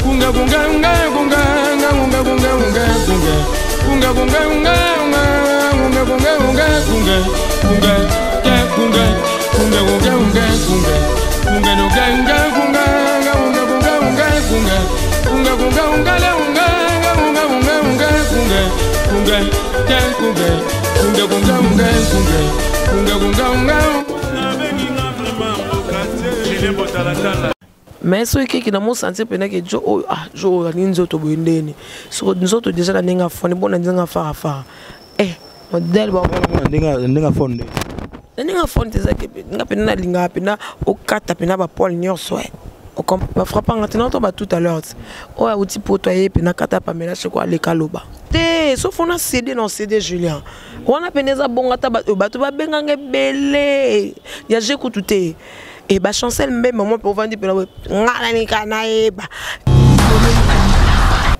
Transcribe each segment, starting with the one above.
Kunga kunga unga kunga unga kunga kunga unga kunga kunga kunga unga unga kunga kunga unga kunga kunga ya kunga kunga kunga unga kunga kunga no kunga kunga unga kunga kunga unga kunga kunga kunga unga le unga unga kunga unga kunga kunga ya kunga kunga kunga unga kunga kunga kunga unga. Mais soki keki na mosentir mpena ke jo oyo, ah, jo oyo alingi nzoto boye ndeni, soko nzoto deja na ndenge afoni bona ndenge afarafara, eh, modèle ba ndenge afoni nde na ndenge afoni te, ezaki nga mpena nalingaka mpena okata mpena bapoile nyonso, eh. Bafrapanga te naoto ba tout à l'heure oyo awuti poto aye mpena kata Pamela soko aleka aloba te, sauf ona cd na cd Julien wana mpena eza bongo, ata bato babenganga ebele ya je kutu te e bachancel mbemba mwa mpe ovandi mpena nga nanika nayeba.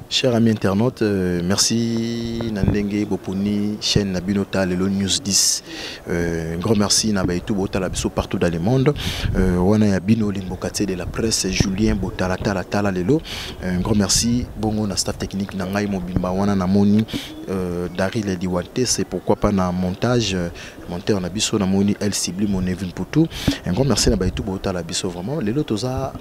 Chers amis internautes, merci na ndenge boponi chaîne na bino ta lelo News 10. Un grand merci na baetu botala biso partout dans le monde. Wana ya bino limbokatier de la presse Julien Botala tala tala lelo. Un grand merci bongo na staff technique na ngai mobimba wana na moni Daryl Diwate, c'est pourquoi pas na montage monteur na biso na moni El Sibli mon Nevin Poutou. Un grand merci na baetu botala biso vraiment. Lelo toza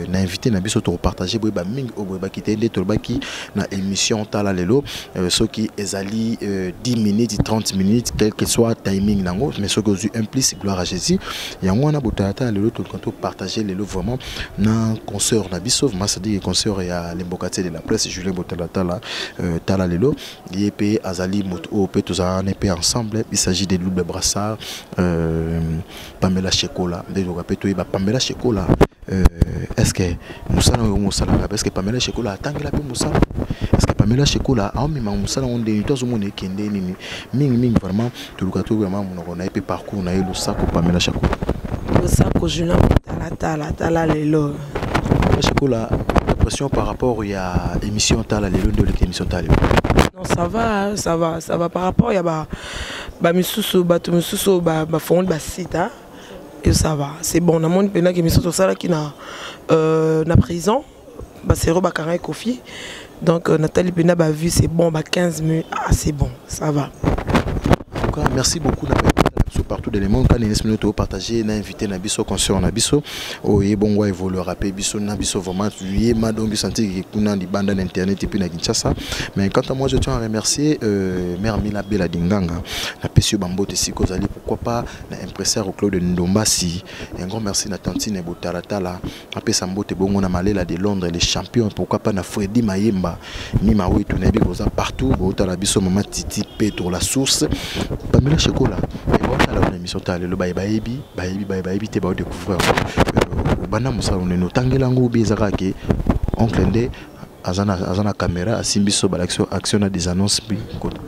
na invité na biso to partager boye ba mingi oboye ba kite nde tolobaki na émission tala lelo, soki ezali 10 minutes, 30 minutes, quel que soit timing nango, mais soki ozwi un plus, gloire à Jésus. Yango wana botala tala lelo to to partager lelo vraiment na concert na biso vraiment, c'est-à-dire concert ya lembokatier de la presse Julien Botala tala tala lelo ye pe azali moto oyo pe tozala na pe ensemble. Il s'agit de double brassard, Pamela Shekola nde toka pe toyeba Pamela Shekola, est-ce que mosala oyo mosalaka, est-ce que Pamela Shekola atangela mpe mosala, est-ce que Pamela Shekola aomema mosala ngo ndenge to azomona ekende nini mingi mingi vraiment toluka to vraiment monoko na ye mpe parcours na ye. Losako Pamela Shekola. Losako Julien tala tala tala lelo. Pamela Shekola, impression par rapport ya émission tala lelo nde oleki émission tala lelo? Non, ça va, ça va, ça va. Par rapport ya ba bamisusu, bato misusu oyo bafongoli basite, hein, et ça va, c'est bon. Namoni mpenaki émission tosalaki na prison basero bakangaki Kofi, donc natali mpena bavue, c'est bon, ba 15 minutes, ah, c'est bon, ça va. En tout cas, merci beaucoup na biso partout dans le monde. Quand les minutes partager na invité na biso concert na biso oye bongo évoluera pe biso na biso vraiment ye ma donc senti kuna libanda na internet et puis na Kinshasa. Mais quant à moi, je tiens à remercier mère Mila Bela Dinganga na pesi bambote siko zali, pourquoi pas na impresseur Claude Ndombasi. Un grand merci na tantine Botalatala apesa mbote bongo na Malela de Londres les champions, pourquoi pas na Freddy Mayemba Mima wetu na boza partout botala biso, mama Titi Petro la source. Pamela Shekola et botala na émission tala lelo, bayebi bayebi bayebi bayebi te ba découvrir banda mosala nene otangela yango obi ezaka ke oncle nde aza na caméra asimbi so balakisi action na des annonces bi kota.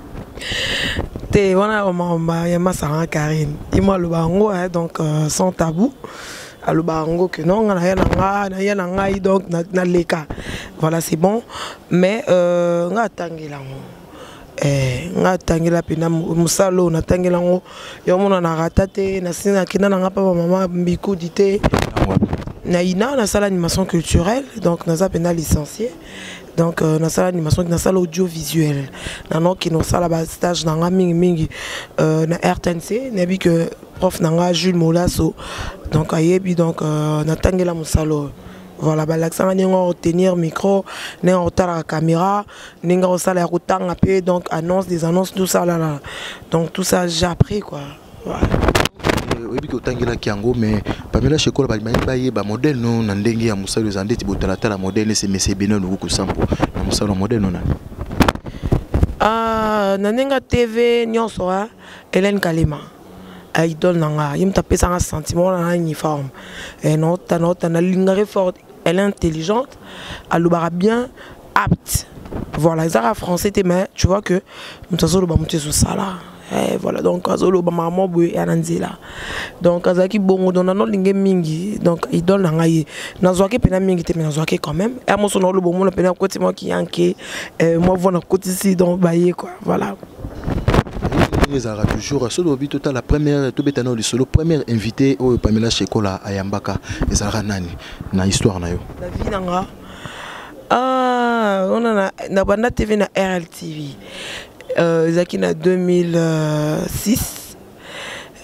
Te wana makambo ya masanga Karine ye mo aloba yango, donc sans tabou aloba yango ke non, nga naya na nga naya na ngai, donc naleka, voilà, c'est bon. Mais nga atangela yango, nga atangela mpena mosala oyo natangela yango, yo mona na rata te, nasi nakenda na nga mpa bamama mbikudi te na ina nasala animation culturelle, donc naza mpena licencié, donc nasala animation, nasala audiovisuel, nanokende kosala bastage na nga mingimingi na RTNC. Nayebi ke prof na nga Jules Molaso, donc ayebi, donc natangela mosala oyo, voilà, balakisanga ndenge otenir micro, ndenge otalaka caméra, ndenge osala ya kotanga mpe, donc annonce des annonces, tout ça là, là. Donc tout ça j'ai appris, quoi, voilà. Oyebi ke otangelaki yango, mais Pamela Shekola balingi bayeba modèle no na ndenge ya mosala eza ndeti botalatala, modèle ese mese bino lukuku sampo na mosala, modèle no nani? Ah, na ndenge ya TV nyonso, Hélène Kalema idole na nga, ye moto apesanga sentiment wana na uniforme naota naota nalingaki fort. Elle est intelligente, alobaka bien, apte, voilà, ezaka français te, mais tu vois que moto azoloba, moto ezosala, voilà, donc azoloba mama boye ya na nzela, donc azalaki bongo, donc nanolinge mingi, donc idole na ngai ye. Nazwaki mpena mingi te, mais nazwaki quand même ya moso naoloba, omona mpena akoti mwa kiyanke, mwa voi nakotisi, donc baye quoi, voilà. Ndenge ezalaka toujours, soki olobi totala première, tobeta nao lisolo, première invité oyo Pamela Shekola ayambaka ezalaka nani na histoire na yo? Na vie na nga? Ah, on a na banda TV na RLTV. Ezalaki na 2006.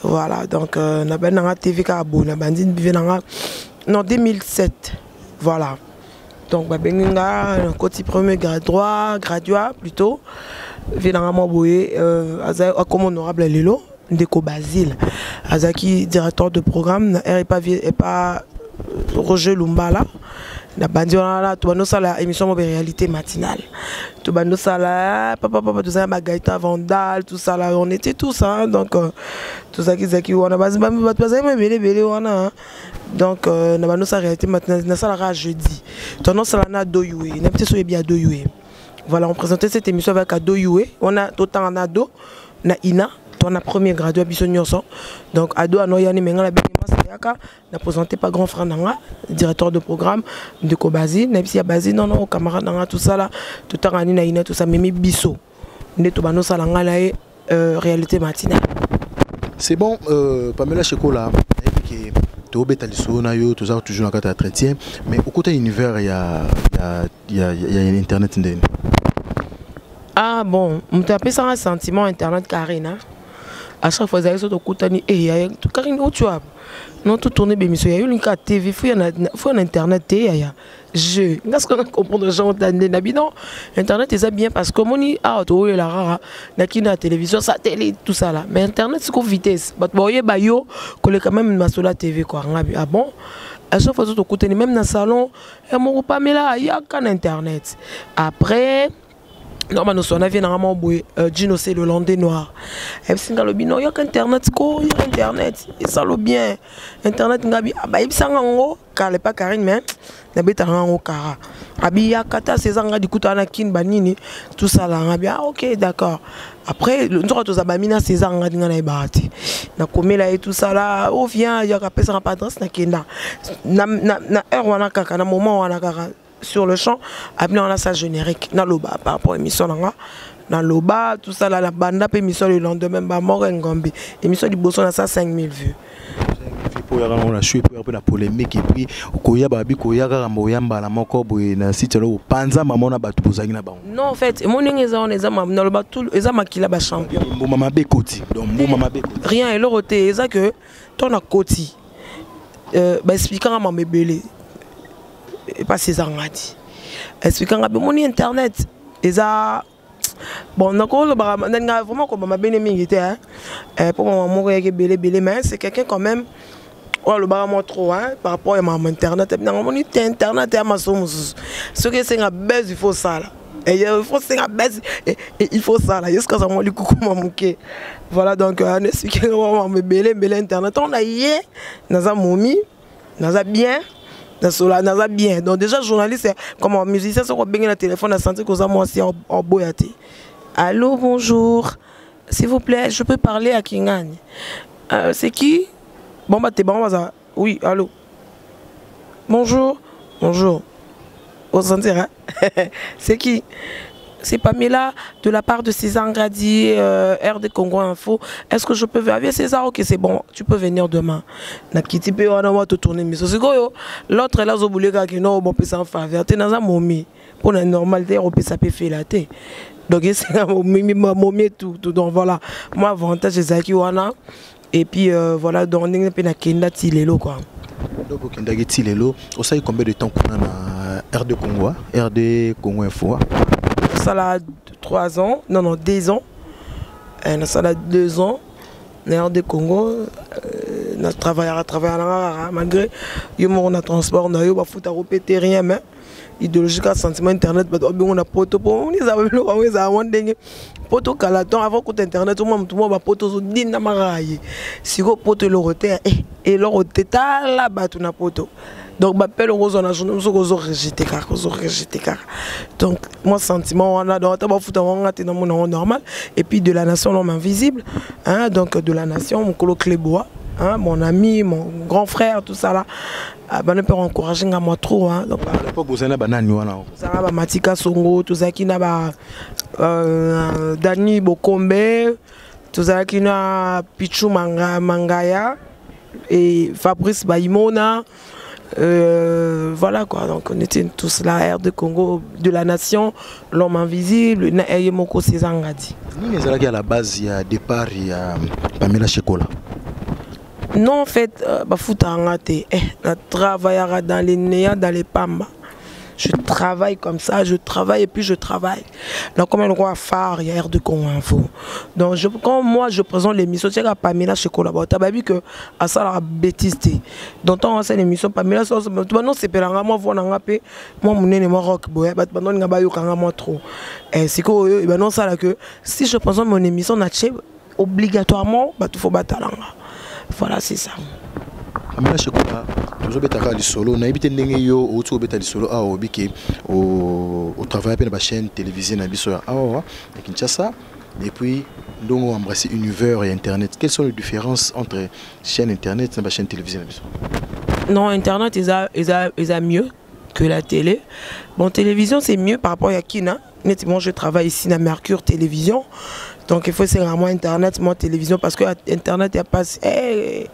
Voilà, donc na banda nga TV kaka boye, na bandi vie na nga non, 2007. Voilà. Donc babengi nga, nakoti premier grade droit, graduat plutôt. Vie na nga mwa boye, aza akoma honorable lelo, ndeko Basile. Azalaki directeur de programme na R epa epa Roger Lumbala. Na bandi wana, tobandi osala émission mo réalité matinale, tobandi osala papa papa, tozala ba Gaëtan Vandal, tout ça là, on était tous, hein. Donc tozalaki zaki wana, bato bazali mo ebele ebele wana, hein. Donc na bandi osala réalité matinale, nasalaka jeudi, tonosala na Ado Yuhe, nayebi te so oyebi Ado Yuhe. Voilà, on présentait cette émission avec Ado Yuhe. On a totanga na Ado na Ina, to na premier graduat, biso nyonso. Donc Ado anoyani menga na bengi masayaka na présenté par grand frère nanga, directeur de programme, ndeko Bazi. Nayebisi ya Bazi, non non, camarade nanga, tout ça là, totanga ni na Ina, tout ça, memi biso nde to banosala nga na ye réalité matinale. C'est bon, Pamela Shekola, nayebi ke tobeta lisolo na yo, toza toujours na kati ya entretien, mais okota univers ya internet ndeni? Ah bon, moto apesanga sentiment internet, Karine. À chaque fois ezalaki so tokutani e yaya Karine, otu apa non, totourne bémission ya yo, linka TV, fo ya na internet te. Yaya, je nga sikoyo na comprendre genre tande na bino, internet eza bien parce que omoni awa toyoyela kaka naki na télévision, satellite, tout ça là, mais internet siko vitesse, bato baoyeba yo koleka même masolo ya TV quoi. Ngabi ah bon, à chaque fois tokutani, même na salon ya moko, Pamela ayaka na internet. Après normal noswana vie nanga moko boye, Gino, c'est le landais noir, ayebisi nga, alobi non, yoka internet ko, yoka internet esalo bien internet. Ngabi bayebisanga yango kala epa Karine, mais nabetaka yango kara abi yaka ta César nga dikuta wana kini banini tosala. Ngabi ah ok, d'accord. Après nzoka toza bami na César nga dinga nayebaka te, nakomela ye tout ça là, o vient yaka, apesaka pa adresse, nakenda na heure wana kaka, na moment wana kaka, sur le champ abina wana sa générique, naloba par rapport émission nanga, naloba tout ça là, la banda mpe émission, le lendemain bamoko engombe émission liboso na sa 5000 vues. Mpo oyaka nango na shwi, mpo na polémique, et puis okoya babi koya kaka mboya mbala moko boye na site alo opanza mama na bato bozalaki na bango. Non, en fait, emoni ndenge eza wana, eza naloba tout, eza makila bachampion. Mbuma mabe ekoti, donc mbuma mabe ekoti. Rien, eloko te. Eza que to na koti, baexplikanga mama ebele epasi, ezanga ti expliquanga bomoni internet eza bon. Nakolobaka, nalingaka vraiment kobama mabene mingi te mpo mama moko eyaki ebele ebele, mais c'est quelqu'un quand même oyo alobaka mwa trop, hein, par rapport ya makambo internet. Nango moni te, internet ya maso mosusu, soki esenga buzz, il faut sala, il faut senga buzz, il faut sala ye soki aza mwa likukuma moke. Voilà, donc naexpliquer makambo ebele ebele internet ntango na ye, naza momi, naza bien, nasola, naza bien. Donc déjà journaliste comme musicien, soki obengi na téléphone, asanti koza mwasi, oboya te. Allô, bonjour, s'il vous plaît, je peux parler à Kingani? C'est qui? Bon bah t'es bon baza. Oui, allô, bonjour, bonjour, osentir, hein? C'est qui? C'est Pamela de la part de César Ngadi, RD Congo Info. Est-ce que je peux venir? César, ok, c'est bon, tu peux venir demain. Nakiti pe wana wa tourner miso. Sikoyo, l'autre là zo kaka no bon pesa en faveur. Te naza momi. Pour la normalité, on peut ça peut faire la te. Donc c'est momi momi tout, tout. Donc voilà, moi avantage ezalaki wana. Et puis voilà, donc ndenge pe nakenda ti lelo quoi. Donc okendaki ti lelo, osali combien de temps kuna na RD Congo, RD Congo Info? Nasala 3 ans, non non, 2 ans. Nasala 2 ans na RD Congo, na travaillaka travaillaka nanga kaka malgré yo moko na transport na yo bafutaka pe te, rien, mais idéologie ka sentiment internet, bato babengo na poto po eza biloko yango ezala mwa ndenge poto kala temps avant kuta internet, omwa motu mwa bapoto ozodinda kaka ye. Sikoyo poto eloko te, eloko te, tala bato na poto. Donc bapele okozwa na journée mosuku, ozorejeter kaka, ozorejeter kaka. Donc moi sentiment wana, donc ata bafuta wanga te, namona yango normal. Et puis de la nation, l'homme invisible, hein, donc de la nation, mokolo Clébois, hein, mon ami, mon grand frère, tout ça là, bana mpe encouragé nga moi trop, hein. Donc à l'époque bozali na banani wana? Tozalaka bamatika songo, tozalaki na ba Dani Bokombe, tozalaki na Pichu Manga, Mangaya et Fabrice Baimona. Voilà quoi, donc on était tous là, R de Congo, de la nation, l'homme invisible, na ye moko César Ngadi. Nini ezalaki à la base ya départ ya Pamela Shekola? Non, en fait, bafuta nga te. Eh, na travaillera dans les néants, dans les pamba. Je travaille comme ça, je travaille et puis je travaille. Donc, comme le roi phare, il y a R de Congo Info. Donc, quand moi je présente l'émission, c'est la Pamela Shekola. Bon, t'as vu que à ça la bêtise. Donc, tant c'est l'émission Pamela, ça, non, c'est pas moi, moi, moi, mon moi, rock, boy, bah, non, nga moi trop. Et c'est quoi, ben non, ça là que si je présente mon émission, na obligatoirement, bah, tout faut battre. Voilà, c'est ça. Pamela Shekola, tozobetaka lisolo, nayebi te ndenge yo outi kobeta lisolo awa, oyebi ke otravaille mpe na bachaîne télévisée na biso ya awa ya Kinshasa, et puis ndongo embrasser univers ya internet. Quelles sont les différences entre chaîne internet na bachaîne télévisée na biso? Non, internet eza mieux que la télé. Bon, télévision, c'est mieux par rapport à Kina. Moi, je travaille ici na Mercure Télévision, donc il faut, c'est vraiment internet, moi, télévision, parce que internet ya pas, hey,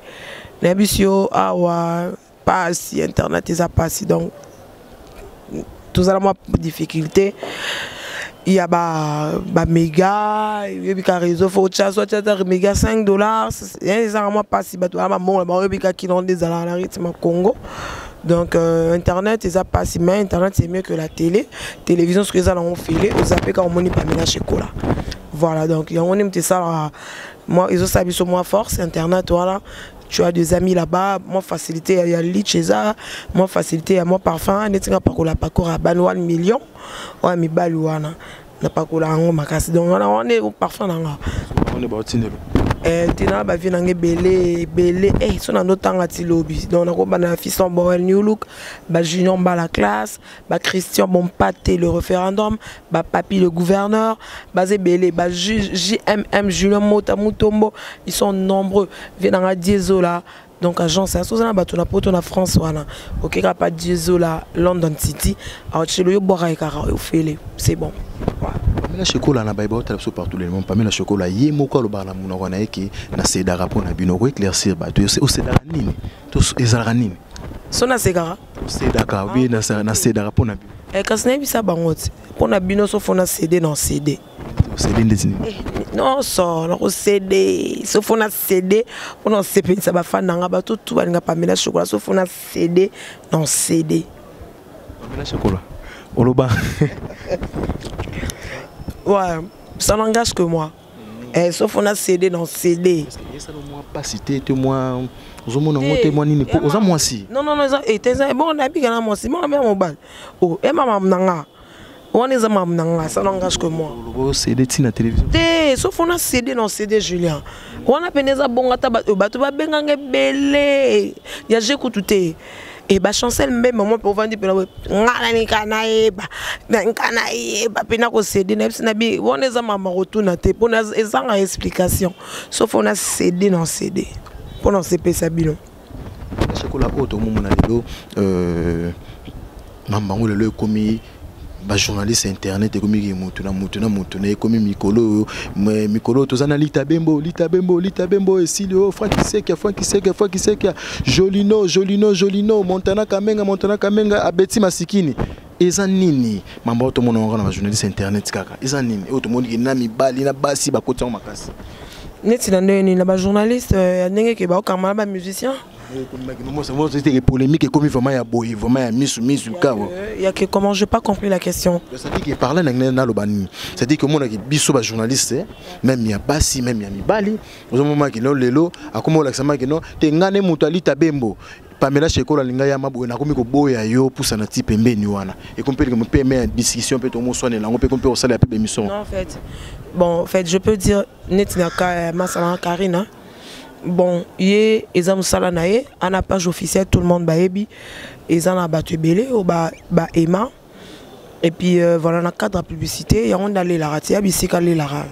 nayebi yo awa pasi, internet eza pasi. Donc tozala mwa difficulté, il y a ba méga, oyebi ka réseau, faut otya so otya méga 5 $, ezaka mwa pasi. Bato bana bambongo na bango, oyebi ka kino nde ezalaka na rythme ya Congo. Donc internet eza pasi, mais internet, c'est mieux que la télé. Télévision, soki eza nango fele, ozape kaka, omoni Pamela Shekola. Voilà, donc yango nde moto esalaka moi, ezosala biso mwa force, internet. Voilà, tu as des amis là-bas, moi facilité ya lich eza, moi facilité ya moi parfum neti nga pakola pakola bano 1 million oyo mibali wana, napakola yango makasi. Donc wana wana parfum na nga. Wana baotindelo. Te, na bavie nanga ebele ebele, so na ndotanga ti lobi. Donc nakobanda na Fiston Boel New Look, bajunior Mbala Classe, bachristian Bompate le référendum, bapapi le gouverneur, baza ebele, ba JMM Julien Mota Mutombo, ils sont nombreux. Vie nanga Diesola, donc agence soza na bato na poto, na France wana, okeka pa Diesola London City, aotielo yo bwaka ekaka ofele, c'est bon. Pamela Shekola, na bayeba otala biso partout le monde, Pamela Shekola ye moko alobaka na monoko na ye ke nasedaka mpo na bino. Koéclaircir bato, osedaka nini to ezalaka nini? So nasekaka. Osedaka obi nasedaka mpo na bino. Kasi nayebisa bango ti mpo na bino, so fo na céder, na céder. Océder ndeti nini? Nyonso nakocéder, so fo na céder mpona osepelisa bafan na nga, bato tu balinga Pamela Chokola, so fo na céder, na céder. Pamela Chokola oloba. Ouais, ça n'engage que moi. Sauf on a cédé dans cédé. Esala mwa pasi te te mwa ozomona yango te mwa nini po oza mwasi? Non, non, non, eza eza bon, nabika na mwasi, bon, na mobali. Oh, e mama na nga. Wana eza mama na nga, ça n'engage que moi. Oloba océder ntina télévision. Te, sauf on a cédé dans cédé, Julien. Wana pene eza bongo, ata bato babenganga ebele. Ya je kutu te. E bachancel mbemba mo mpe ovandi mpena nga nani ka nayeba nka nayeba mpe nakocéder na yebisi na bi wana eza mama kotuna te mpona ezanga explication, sauf on a cédé na cédé mpona osepesa bino. Shekola, oyo tomomona lelo, mambango lelo ekomi bajournaliste internet, ekomi motu na motu na motu na ekomi mikolo oyo, mikolo oyo toza na Lita Bembo, Lita Bembo, Lita Bembo esili oyo, Franki Sekia, Franki Sekia, Franki Sekia, Jolino, Jolino, Jolino, Montana Kamenga, Montana Kamenga, Abeti Masikini. Eza nini mambo oyo tomona yango na bajournaliste internet kaka? Eza nini oyo tomoni na mibali na basi bakoti yango makasi? Neti na ndenge nini? Na bajournaliste ya ndenge ke baokanga na bamusicien? Polémique ekomi vraiment ya boye, vraiment ya misu misu kawa. Ya que comment? J'ai pas compris la question. C'est-à-dire que parler na ngai naloba nini, c'est-à-dire que omonaki biso bajournaliste, même ya basi, même ya mibali, ozomonaki no lelo akoma olakisa maki no te, ngai ne moto alita bembo Pamela Shekola alinga ya maboye, nakomi koboya yo pusana ti pembeni wana, ekomi mpe mpe me ya discussion mpe tomoswanela yango mpe komi mpe kosalela mpe bémission. Non, en fait, bon, en fait, je peux dire neti na ka masala Karine, bon, ye eza mosala na ye, ana page officielle, tout le monde bayebi, eza na bato ebele oyo baema. Et puis voilà, na cadre ya publicité yango nde alelaka ti ya bisika alelaka,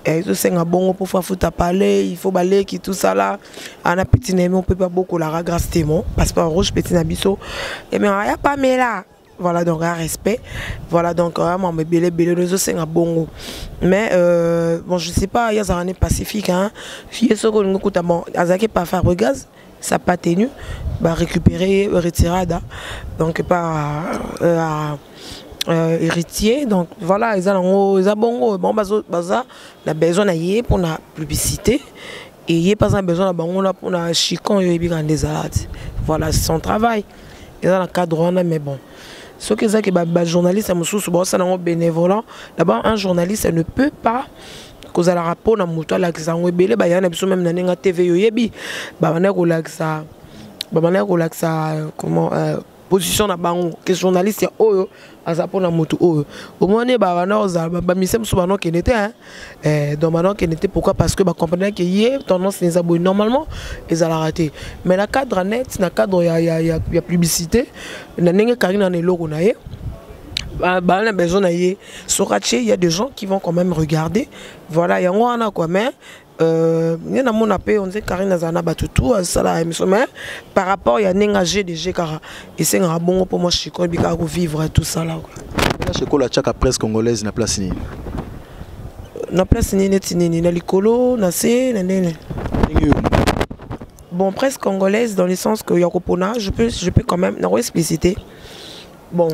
ezosenga bongo mpo fafuta pale, il faut baleki tout ça là. Ana petit na ye mpe babokolaka grâce temo passeport rouge, petit na biso emengaka ya Pamela. Voilà, donc un respect, voilà. Donc vraiment ebele ebele ezosenga bongo, mais bon, je sais pas, ye azalaka ne pacifique, hein. Ye soki olingi okuta, bon, azalaki pa Fabregas. Ça pas tenu, ba récupérer retirada donc par héritier. Donc voilà, eza nango, eza bongo. Bon, bazo baza na besoin na ye pour na publicité et ye pas na besoin na bango là pour na chicon yo yebi kande ezala ti. Voilà, c'est son travail, eza na cadre wana. Mais bon, soki ezaki bajournaliste ya mosusu baosala yango bénévolant. D'abord, un journaliste ne peut pas kozalaka mpo na moto alakisa yango. Ebele baya na biso, même na ndenge TV, oyebi, babandaki kolakisa comment position na bango ke journaliste ya oyo aza mpona motu oyo. Omoni, babanda kozala bamise mosusu banokende te, hein. Donc banokende te, pourquoi? Parce que bacomprendre ke ye tendance eza boye. Normalement ezalaka te, mais na cadre net, na cadre ya publicité, na ndenge Karine na eloko na ye, baa na besoin na ye, soki atie, il y a des gens qui vont quand même regarder. Voilà, yango wana quoi. Mais nde namona mpe on dirait Karine azala na bato tout asala émission, mais par rapport ya ndenge a GDG kaka esengaka bongo mpo mwa chicon ebi kaka kovivre tout ça là quoi. Shekola atiaka presse congolaise na place nini? Na place nini? Neti nini? Na likolo, na se, na ndenge? Ndenge oyo. Bon, presse congolaise dans le sens que ya kopona, je peux quand même nako expliciter. Bon,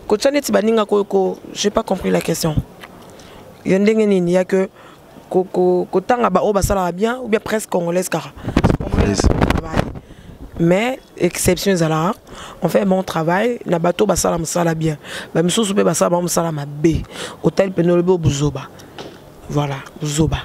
kotia neti baninga ko, j'ai pas compris la question ya ndenge nini ya que kotanga baoyo basalaka bien ou bien presse congolaise kaka. Congolaise. Mais exception ezalaka, on fait un bon travail na bato basala mosala bien, bamisusu mpe basala bango mosala mabe. Otali pene, olobi obuzoba, voilà, buzoba.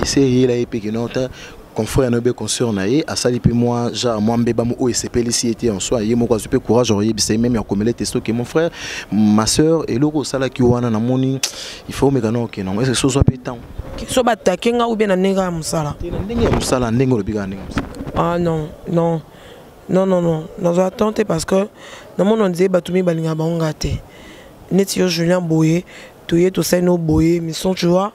Ese eyela ye mpe keno ta confrère na ye be consœur na ye asali mpe mwa genre mwa mbeba mo oyo esepelisi ye te en soi, ye moko azwi mpe courage oyebisa ye, même ya komela ete soki mon frère, ma sœur, eloko osalaki wana namoni, il faut omeka na okende yango. Est-ce que sozwa mpe ntango? So batake nga ou bien na ndenge ya mosala? Te, na ndenge ya mosala, ndenge olobi kaka, ndenge ya mosala. Ah non, non, non, non, non, nazwa temps te parce que namoni ondie bato mingi balingaka bango nga te. Neti yo Julien boye, toye tosali no boye mission, tu vois,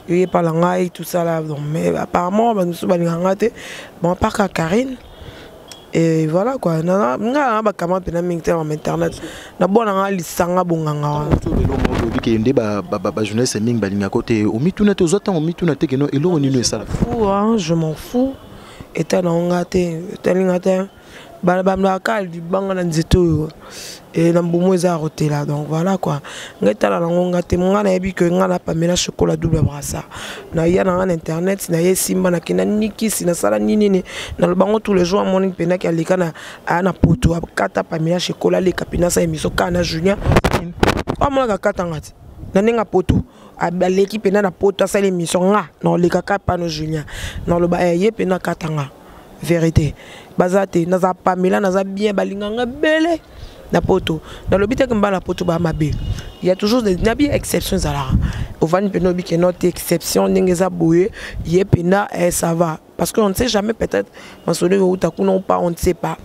yo yepala ngai, tout ça là. Donc, mais apparemment bato mosusu balingaka nga te. Bon, à part ka Karine et voilà quoi. Nga na bacamarade mpena mingi te na internet, nabona nga lisanga bonganga wana. Olobi ke nde bajournaliste mingi balingaka te, omituna te, ozwa ntango omituna te keno eloko nini esalaka? Fou, hein, je m'en fous. Eta na nga te, etali nga te. Bamlaka libanga na nzete oyo e na mbumu eza ya kotela. Donc voilà quoi, ngai tala nango nga te. Nga nayebi ke nga na Pamela Chocolat double brassard, naya na nga na internet, naye esimba, nakenda nikisi, nasala ninini, naloba ngo tous les jours. Amoni mpendaki aleka na aya na poto, akata Pamela Chocolat, aleka mpena asala émission kaka na Julien. Amonaka akatanga ti na ndenge ya poto, aleki mpena na poto, asala émission. Nga na olekaka pano Julien, naloba ye mpena akatanga vérité baza te. Naza Pamela, naza bien, balinganga ebele na poto. Nalobi teke mbala poto baya mabe, il y a toujours nabi exception ezalaka. Ovandi mpena, obi keno te exception ndenge eza boye, ye mpena ça va, parce que on ne sait jamais, peut-être masolo euta kuna ou pas, on ne sait pas.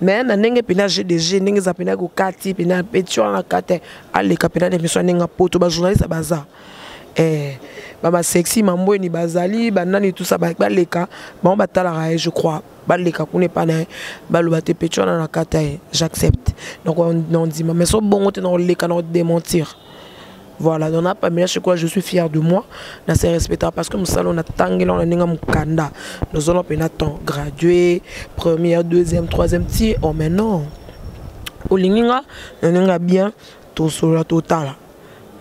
Mais na ndenge mpena GDG, ndenge eza mpena kokati mpena peti wana kate, aleka mpena na émission ndenge poto, bajournaliste baza bamasexy mambweni bazali banani, tout ça, baleka bango batalaka ye. Je crois baleka kuna epa na ye, baloba te peti wana na kata ye, j'accepte. Donc nondima, mais so bongo te, nakoleka na kodémentir. Voilà, donc na Pamela quoi, je suis fier de moi, na se respecter parce que mosala na tangela na ndenge mokanda, nozona mpena temps gradué, première, deuxième, troisième ti. Oh, mais non, olingi nga na ndenge bien, tosolola, totala.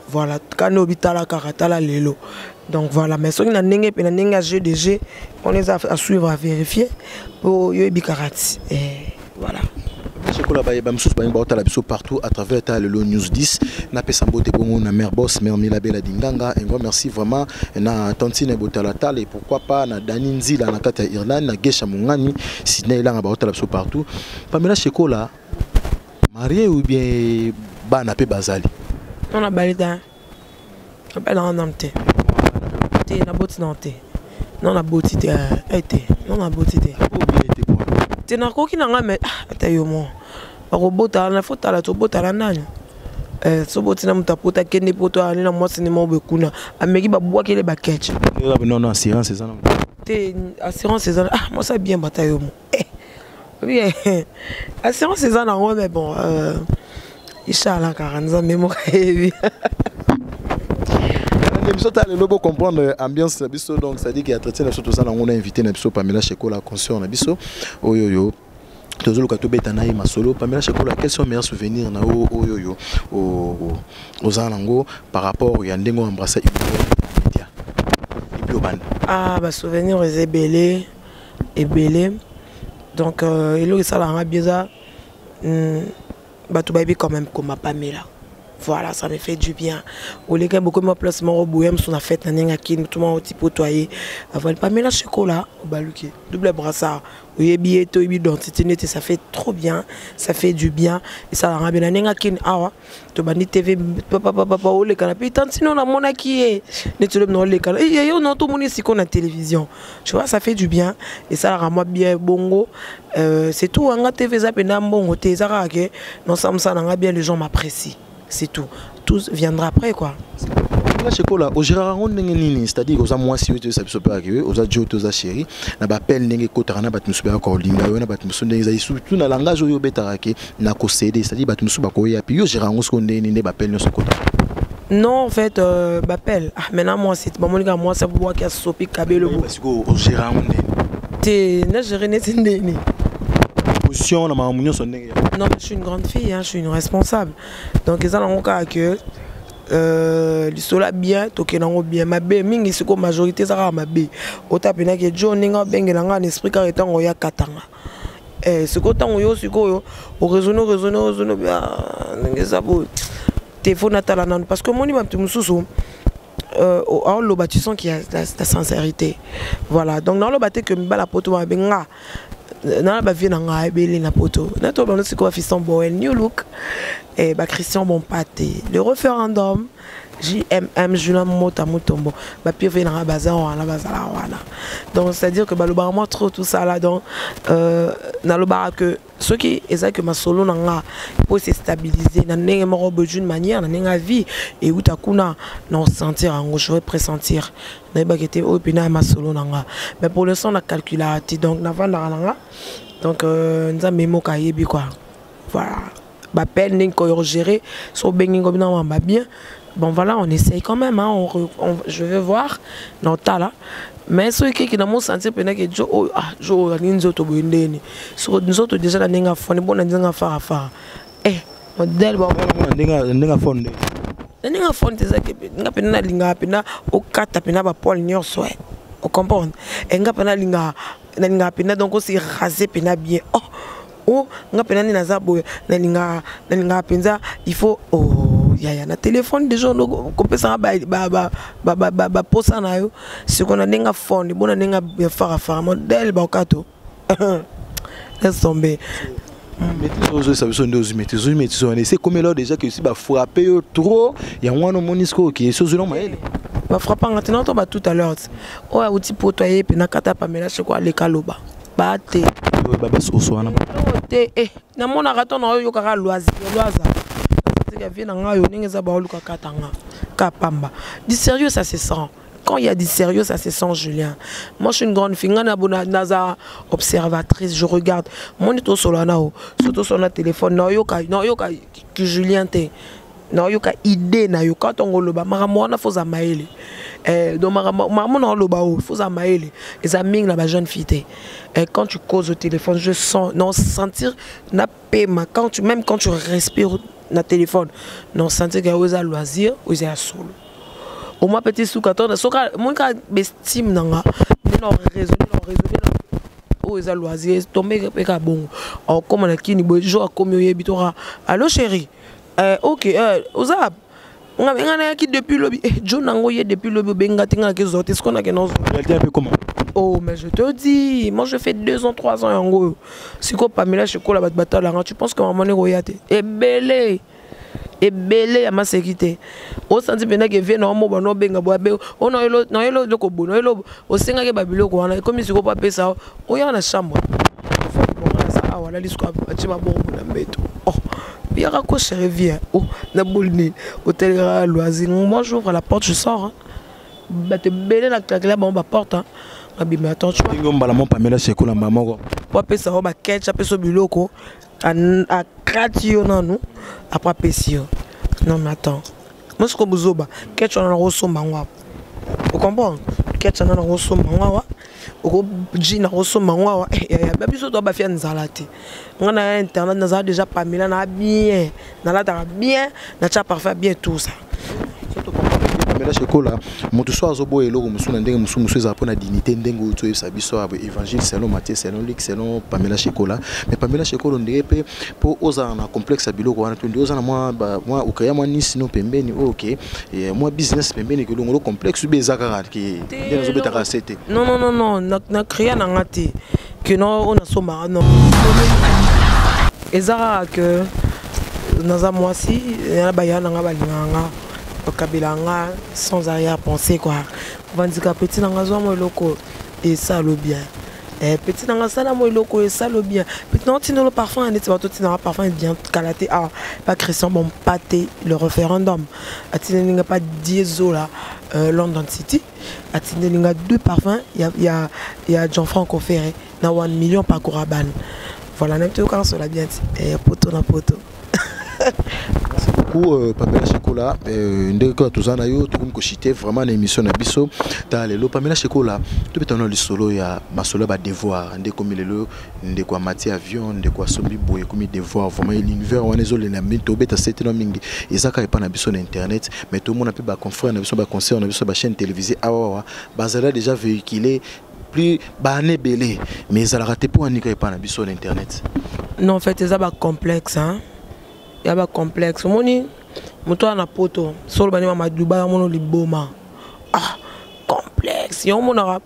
Voilà, kani obi tala kaka, tala lelo. Donc voilà, mais soki na ndenge mpe na ndenge ya GDG, on eza à suivre, à vérifier po yo yebi kaka ti. Voilà. Sokola bayeba mosusu balingi baotala biso partout à travers ta Lelo News 10. Napesa mbote bongo na mère boss, mère Milabela Dinganga. Un grand merci vraiment na tantine Botalatala et pourquoi pas na Dani Nzila na kati ya Irlande, na Gesha Mongani, Sidney Elanga, baotala biso partout. Pamela Shekola, marié ou bien bana mpe bazali? Non, nabali te, nabalanga nanu te, te, naboti nano te. Non, naboti te, te, non, naboti te te. Nakoki na ngai, mais ata yo mo bakobota wana, fo tala tobotala nani. So boti na moto apota, akende poto, ani na mwasi nde moko boye kuna ameki, babwakele baketch. Non, assurance eza na Te, assurance eza. Ah, mwasi abien, bata yo mo. Oui, assurance eza nango, mais bon, inchallah kaka Nzambe moko ayebi. Donc émission ta lelo bo comprendre ambiance na biso. Donc c'est à dire que entretien na biso toza nango na invité na biso Pamela Shekola, consort na biso oyo yo tozoluka tobeta na ye masolo. Pamela Shekola, quels sont meilleurs souvenirs na oyo oyo oza nango par rapport ya ndenge oembrassa média et puis obanda? Ah, basouvenir eza ebele ebele. Donc eloko esalaka bien eza bato bayebi quand même koma Pamela. Voilà, ça me fait du bien. Oleka beaucoup ma place moko boye mosu na fête na ndenge akini motu moko tipo to aye avali Pamela Shekola, obaluki double brassard, oyebi ye te, oyebi identité neti. Ça fait trop bien, ça fait du bien, esalaka bien. Na ndenge akini awa tobandi TV, papapapa, olekana mpe tantino namonaki ye neti olobi na olekana yo no tomoni sikoyo na télévision, tu vois, ça fait du bien, esalaka mwa bien bongo. C'est tout. Anga TV eza mpenza mbongo te, eza kaka ke nosamosala nanga bien, les gens m'apprécient, c'est tout. Tout viendra après, quoi. Nga Shekola, ogéraka yango ndenge nini? C'est-à-dire oza mwasi oyo toyesa biso mpe ake oza jo te, oza chéri na bapele ndenge ekotaka na bato mosusu bayaka kolinga yo na bato mosusu ndenge ezali, surtout na langage oyo obetaka ke na kocéder, c'est-à-dire bato mosusu bakoya mpe yo ogéra yango sikoyo ndenge nini nde bapele nyonso ekotaka? Non, en fait, bapele, ah, maintenant moi c'est bamonika mwasi abwaki asopi kabelo. Sikoyo ogéra yango ndenge? Te, na géré neti ndeni? Position na makambo nyonso ndenge. Non, je suis une grande fille, hein, je suis une responsable. Donc eza nango kaka ke lisolo bien, tokende yango bien. Mabe mingi sikoyo, majorité eza kaka mabe. Ota mpenaki jo ndenge abengela nga na esprit kaka ntango oya katanga. Sikoyo ntango yo sikoyo oraisonne, oraisonne, oraisonne, ndenge eza boye te, faut natala nanu, parce que omoni bato mosusu aoloba, tu sens qu'il y a la sincérité. Voilà, donc naoloba te ke mibala poto mabe. Nga na bavie na ngai ebele na poto nato bano sikoyo, bafiston Boel, New Look, bachristian Bompate, le référendum, JMM, Julien Mota Mutombo, bapire na ngai baza wana, bazala wana. Donc c'est à dire que balobaka moi trop, tout ça là. Donc nalobaka que soki eza ke masolo na nga po se stabiliser na ndenge moko boye, d'une manière na ndenge ya vie euta kuna, na sentir yango, je vais pressentir, nayebaki ete oyo mpena ya masolo na nga. Mais pour l'instant na calculaka te, donc navandaka na nga. Donc Nzambe moko ayebi, quoi. Voilà, bapele ndenge koyo gérer so obengi ngo bino mamba bien. Bon, voilà, on essaye quand même, hein, je vais voir na otala. Mais soki keki na mosentir mpena ke jo oyo, ah, jo oyo alingi nzoto boye ndeni, so nzoto déjà na ndenge afoni bona ndenge afarafara, modèle. Ndenge afoni nde? Na ndenge afoni te, ezaki nga mpena nalingaka mpena okata mpena bapoils nyonso, ocomprendre? E nga mpena nalingaka mpena donc osi rase mpena bien. Oh o nga mpena nde naza boye, nalingaka mpenza il faut, oh, yaya na telefone déjà kopesanga baposa na yo sikoyo na ndenge afone bona ndenge ya farafara modèle baokato, laisse tomber. Maîtrise ozoyesa biso nde ozwi maîtrise, ozwi maîtrise wana ese ekomela déjà ke esi bafrappe yo trop, yango wana omoni sikoyo oke esi ozwi na mayele? Bafrappanga te. Naoto ba tout à l'heure oyo awuti poto aye mpe kata Pamela Sheko aleka aloba bate. Basoso wana. Te, namonaka to na oyokaka loisir loisa tika vie na ngai oyo ndenge eza baoluka katanga ka pamba. Du sérieux, ça se sent. Quand il y a du sérieux, ça se sent, Julien. Moi, je suis une grande fille. Naza observatrice, je regarde. Moi, je suis là, surtout sur le téléphone. Nayoka, nayoka que Julien te. Nayoka idée na yo quand on loba makambo wana faut za mayele. Donc makambo na loba o faut za mayele. Eza mingi na ba jeune fille te. Quand tu causes au téléphone, je sens non sentir na pema quand tu même quand tu respires na téléphone, non sentir que oza loisir, oza solo. Au moins petit suka to soka monika bestime nanga nde na raisonner, na raisonner oyo eza loisir tombe mpe ka bongo okóma na kini boye jour akomi oyebi toka: "Allo chéri, ok, oza nga nayaki depuis lobi." Jo nango ye depuis lobi obenga te, nga nake zwa te siko nake nazwa. Réalité un peu comment? Oh, mais je te dis, moi je fais 2 ans, 3 ans yango oyo sikoyo Pamela Shekola bato batalanga. Tu penses que mama ndenge oya te ebele ebele ya maseki te, osanti mpenza ke vie na omo bana obenga boye abe nayelo eloko boye nayelo osengaki babiloko wana ekomi sikoyo po apesa oyaka na chambre naza awa alali sikoyo atie mabongo na mbeto. Oh, yaka ko chéri, viens. Oh, na boli nini otelekaka loisir. Moi, j'ouvre la porte, je sors, bato ebele na claquela bango baporte babima. Attends, tu vois. Mbala mo Pamela Shekola mbala moko. Po apesa yo baketch, apesa yo biloko, akati yo nanu, après apesi yo. Non mais attends, moi sikoyo bozoba ketch wana nakosomba yango apo. Ocomprendre? Ketch na nakosomba ngo awa, okoji nakosomba ngo awa. Babiso to bafia nzala te. Nga na internet nazala déjà Pamela na bien, nalataka bien, natya parfum bien, tout ça. Pamela Shekola, moto so azoboya eloko mosusu na ndenge mosusu, mosusu ezala mpona dignité, ndenge oyo toyebisa biso ya évangile selon Matthieu, selon Luc, selon Pamela Shekola. Mais Pamela Shekola, ndenge mpe mpo ozala na complexe ya biloko wana to nde oza na mwa okaya mwa nisi no pembeni oyo ke mwa business pembeni, kelongolo complexe ube eza kaka ke nde nazobetaka se te? Non, non, non, non, na créa na nga te ke no oyo nasombaka, non. Eza kaka ke naza mwasi na baya na nga, balingaka nga, bakabela nga sans arrière pensée quoi. Vandika petit na nga, zwa mwa eloko esalo bien. Petit na nga, sala mwa eloko esalo bien. Petit na otindolo parfum, neti bato otindaka parfum bien kala te. Awa pa Christian Bompa te, le référendum, atindeli nga pa Diesola, London City, atindeli nga deux parfums ya Gianfranco Ferré na 1 million Paco Rabanne. Voilà, nayebi te, okanga sola bien ti poto na poto. Merci beaucoup, Pamela Shekola. Ndenge kaka toza na yo, tokomi koshite vraiment na émission na biso ta lelo. Pamela Shekola, tobeta na lisolo ya masolo ya badevoir. Nde ekomi lelo, ndeko amati avion, ndeko asombi boye, ekomi devoir. Vraiment, l'univers wana ezolela mingi, tobeta sete no mingi, eza kaka epa na biso na internet, mais tomona mpe baconfrère na biso, baconcert na biso, bachaîne télévisée awawa bazala déjà véhiculé plus baane ebele, mais ezalaka te mpo anika epa na biso na internet. Non, en fait eza bacomplexe, hein? Ya bacomplexe. Omoni moto wana na poto, solo bani mama Dubai, amono liboma. Ah, complexe yango omonaka.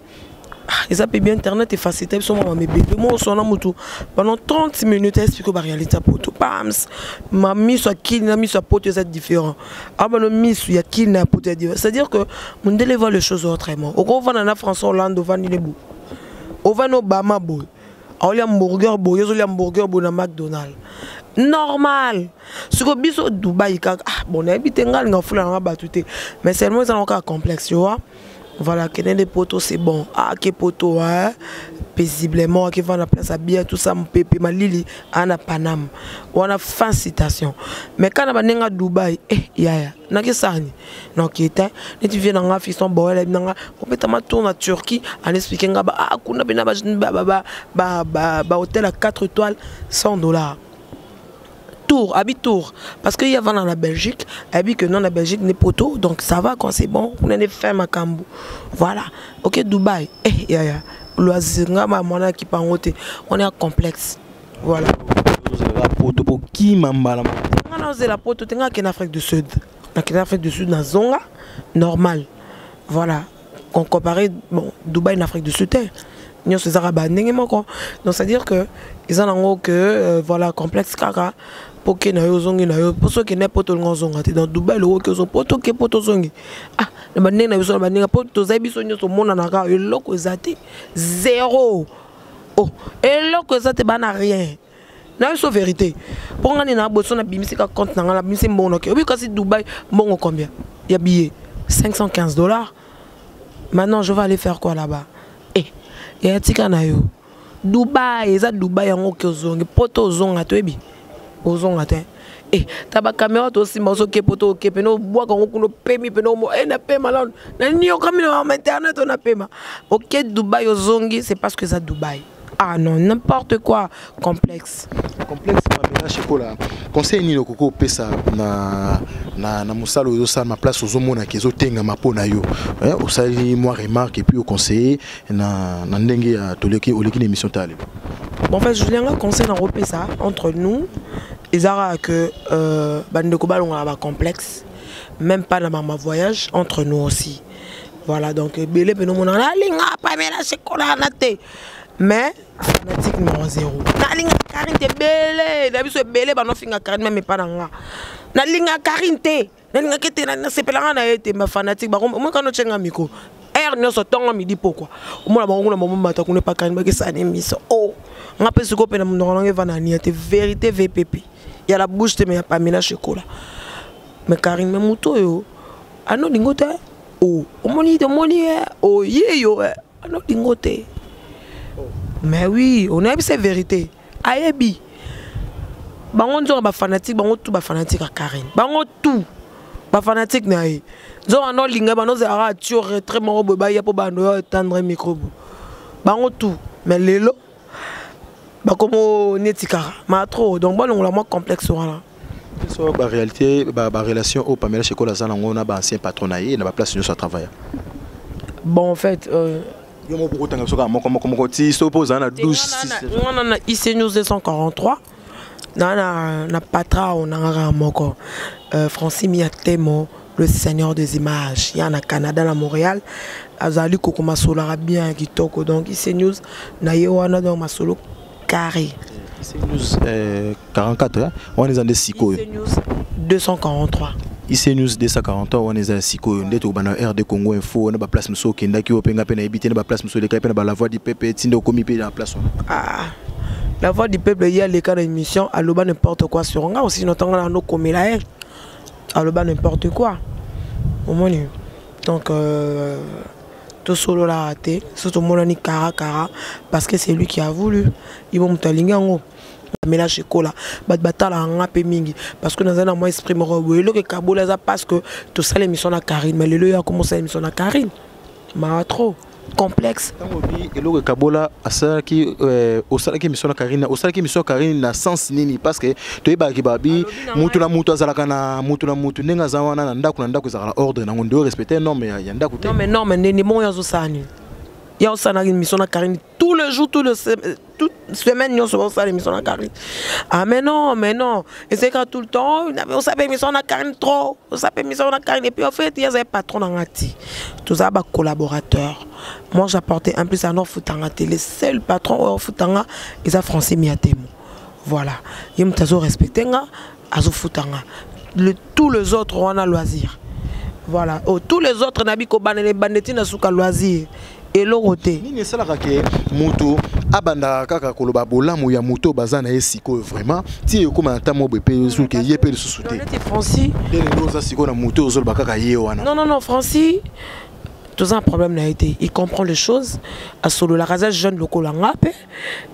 Ah, eza mpe bien, internet efacilité biso mwa mabebe mo osona motu pendant 30 minutes, explique baréalité ya poto. Pams, ma miso ya kini na miso ya poto eza différent. Abano miso ya kini na ya poto ya différent, c'est à dire que mondele voit les choses autrement. Okovanda na François Hollande, ovandi lebu, ovandi Obama boye, aolia hamburger boye, ozolia hamburger boye na McDonald, normal. Sikoyo biso Dubai kaka. Ah bon, nayebi te, ngai alinga fula nanga bato te, mais seulement eza nango kaka complexe, tu vois. Voilà, kende nde poto, c'est bon. Ah, ke poto, hein, paisiblement, akevanda place ya bien, tout ça, mopepe, malili ana Paname wana. Fin citation. Mais kana bandenge ya Dubai, eh yaya, nakesani naoke te. Neti vie na nga, fiston boyela na nga obetama tour na Turquie, anaexplike nga ba, ah, kuna mpena bahotel ya 4 étoiles, 100 $ tour, abi tour, parce que il y avait dans la Belgique, abi que non, la Belgique n'est poto, donc ça va quand c'est bon, on est fait makambo. Voilà, ok. Dubaï, eh ya ya loisir, nga ma mwana qui pango te, on est un complexe, voilà. Poto po kima mbala. Nga na ozela poto te, nga ke na Afrique du Sud, na ke na Afrique du Sud, na zonga normal. Voilà, on comparait, bon, Dubaï na Afrique du Sud te, nyonso ezaka bandenge moko. Donc c'est à dire que eza nango que voilà, complexe kaka mpo ke na yo ozongi na yo, mpo soki okende poto, olinga ozonga te. Donc Dubai lokoki ozo poto, oke poto, ozongi. Ah, na bandenge na biso, na bandenge mpo tozali biso nyonso, omonanaka eloko eza te, zéro. Oh, eloko eza te, bana rien na biso, vérité. Mpo nga nini na boso, nabimisi ka compte na nga, nabimisi mbongo noke obi. Kasi Dubai, mbongo combien ya billet? 515 $. Maintenant je vais aller faire quoi là-bas? Eh yaya, tika na yo Dubai, eza Dubai yango oke, ozongi poto, ozonga, toyebi ozonga te. E ta bacaméra tosimba, ozoke poto, oke pene, obwaka yango kuna, opemi pene, e napema nano, naniokami na internet o napema. Oke Dubai, ozongi, c'est parce que eza Dubai. Ah non, n'importe quoi, complexe. Complexe. Pamela Shekola, conseil nini okoki opesa na mosala oyo ozosalama, place ozomonaka ezotengama mpo na yo? Osali mwa remarque et puis oconseiller na ndenge ya toleki, oleki na émission tale. Bon, en fait, Julien, conseil na kopesa entre nous ezalaka que bandeko balongaka bacomplexe, même pas na mama voyage, entre nous aussi. Voilà, donc ebele mpe nomona nalinga Pamela Shekola na te, mais fanatique numéro 0, nalinga Karine te. Ebele na biso, ebele banofinga Karine, même epa na nga, nalinga Karine te, nalingaki te, nasepelanga na ye te. Bafanatique omokana otyenga micro heure nyonso, ntongo, midi, pokwa, omona bango kuna, bamomata kuna epa Karine, bakesani miso o nga mpe sikoyo mpe na monoko nanga evanda nia te. Vérité, VPP ya la bouche te, mais ya Pamela Shekola. Mais Karine, mais moto oyo anolingo te, o omoni te, omoni ye, o ye yo anolingo te. Mais oui, onayebi se vérité, ayebi bango nzoka bafanatique, bango tout bafanatique ya Karine, bango tout. Bafanatique na ye nzoka ndo olinga bando ozalaka atio retrait moko boye, baya mpo bando yo etendre micro bo bango tout. Mais lelo bakomo neti kaka ma trop, donc balongola mwa complexe wana. So baréalité, barelation oyo Pamela Shekola aza nango na baancien patron na ye na baplace nyonso atravailla? Bon, en fait, yo moko okotanga biso kaka moko moko moko ti so mpo ozala na 12. Wana na IC News 243 na patra oyo nanga kaka moko, Francis Miatemo, le seigneur des images, ya na Canada, na Montréal. Azali koko, masolaka bien kitoko. Donc IC News na ye wana, donc masolo carré. IC News 44 wana eza nde sikoyo? IC News 243. IC News 243 wana eza ya sikoyo nde tokobanda RD Congo Info wana. Baplace mosusu okendaki oyo mpenga mpe nayebi te, na baplace mosusu elekaki mpe na bala Voix du Peuple, ti nde okomi mpe na place wana? Ah, La Voix du Peuple, ye aleka na émission, aloba n'importe quoi sur nga aussi. Notanga na nokomela ye, aloba n'importe quoi, omoni. Donc tosololaka te so tomonani kara kara, parce que c'est lui qui a voulu. Ibo moto alingi yango. Mélange ekola, bato batalaka nga mpe mingi parce que naza na mwa esprit moko boye. Eloko ekabola eza parce que tosala émission na Karine, mais lelo yo akomosala émission na Karine, mawa trop, complexe. Ntango obi eloko ekabola, asalaki, osalaki émission na Karine, osalaki émission ya Karine na sens nini? Parce que toyebaki babi mutu na mutu azalaka na mutu na mutu ndenge aza wana na ndako, na ndako ezalaka na ordre nango nde orespecte norme ya ndako te. Non, mais norme ndeni bongo azosala nini? Ya osalaki émission na Karine tous les jours, tous les toute semaine nyonso osala émission na Karine. Ah mais non, mais non, ezalaka tout le temps osala émission na Karine trop, osala émission na Karine. Et puis en fait, ye azali patron na nga ti, tozala bacollaborateur. Moi, j'apportais un plus ano futanga te. Le seul patron oyo ofutanga eza Français Miatemo. Voilà, ye moto azorespecte nga, azofutanga. Tous les autres wana loisir. Voilà, oh, tous les autres nabi kobandela ebande ntina suka, loisir, eloko te. Nini esalaka ke moto abandaka kaka koloba bolamu ya moto baza na ye sikoyo vraiment ti ekóma na ntango boye mpe soki ye mpe lisusu te? Neti Francis. Ndenge oza sikoyo na moto ozoloba kaka ye wana? Non, non, non, Francis, toza un problème na ye te. Il comprend les choses, asololaka, aza jeune lokola nga mpe.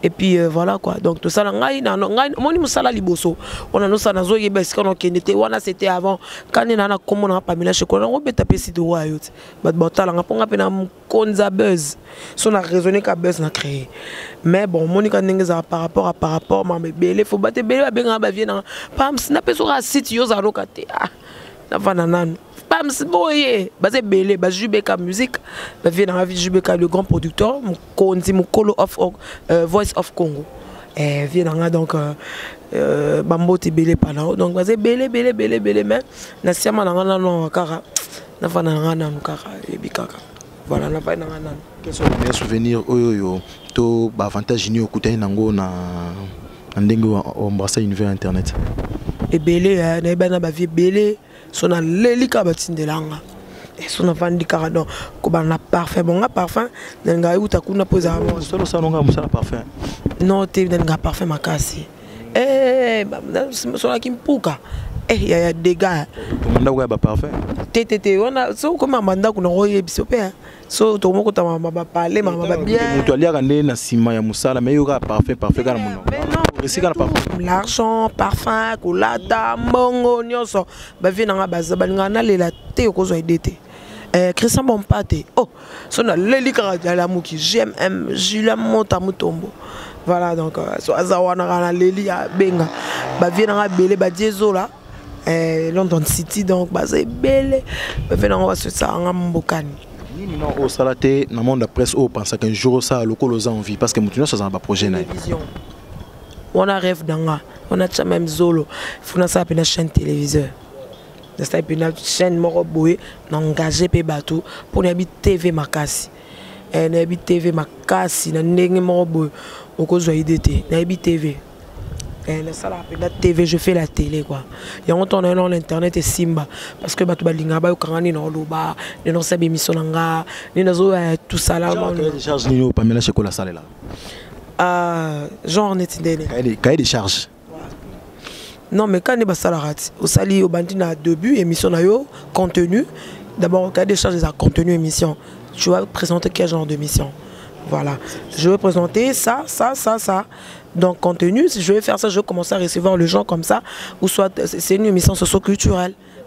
Et puis voilà quoi. Donc tosala ngai na ngai, omoni mosala liboso wana nosala, nazoyeba esika nakokende te. Wana c'était avant kani na kombo na Pamela Shekola nango obeta mpe site oyo ayo te. Bato baotalanga mpo nga mpe na mokonza buzz, so na raisonné ka buzz na créé. Mais bon, omoni ka ndenge ezala par rapport à par rapport mama ebele, fo bato ebele babengaka bavie nanga Pams, napesi oka site yo ozala te. Ah, navanda nanu Pams boye, baza ebele, bajubeka musique, bavie nanga Jubeka, le grand producteur, mokonzi mokolo of Voice of Congo, vie nanga. Donc bambote ebele pana, donc baza ebele ebele ebele ebele. Mais na siama nanga nano kaka navanda nanga nanu kaka, yebi kaka, voilà, navandi nanga nanu. Quels sont les meilleurs souvenirs oyo oyo to baavantage nini okutani nango na ndenge oembrassa univers internet? Ebele, nayebani na bavie ebele. So naleli kaka, batindelanga so navandi kaka. Donc kobanda na parfum, bon, nga parfum nalinga euta kuna mpo ezala. Mosala osalonga mosala parfum? Non te, nalinga parfum makasi, solaki mpuka ya dégâts. Ndako ya baparfum? Te, te, te, wana so okoma ndako nango oyebisi mpe so tokomokota bapale mama babien. Moto aliaka nde na nsima ya mosala, mais yoka parfum, parfum kaka na monoko, esika na parfum. L'argent, parfum, kolata, mbongo nyonso, bavie nanga baza balingaka nalela te. Okozwa ide te, Christian Bompa te. Oh, so naleli kaka, alamuki GMM Julien Mota Mutombo. Voilà, donc so aza wana kaka naleli, abenga bavie nanga ebele, badie ezola London City. Donc baza ebele, bavie nanga basosaka nga mbokani. Nini na osala te na monde ya presse oyo opensaka un jour osala lokola oza envie? Parce que moto nyonso aza na baprojet na ye. Wana rêve na nga wana, tia même zolo fo nasala mpe na chaîne téléviseur, nasala mpe na chaîne moko boye, na engage mpe bato mpo nayebi TV makasi. Nayebi TV makasi na ndenge moko boye okozwa ide te. Nayebi TV, nasalaka mpenza TV, je fais la télé quoi. Yango ntongo nayo na internet esimba parce que bato balingaka bayokanga nini naoloba, nde nasala bémission na nga, nde nazoya tosala. Charge nini oyo Pamela Shekola asalela? Genre neti ndene? Cahier de charge. Non, mais quand basalaka ti osali, obandi na début émission na yo, contenu d'abord. Cahier de charge eza contenu émission. Tu vas présenter quel genre d'émission? Voilà, je vais présenter ça, ça, ça, ça. Donc contenu, si je vais faire ça, je vais commencer à recevoir les gens comme ça, ou soit c'est une émission socio-culturelle.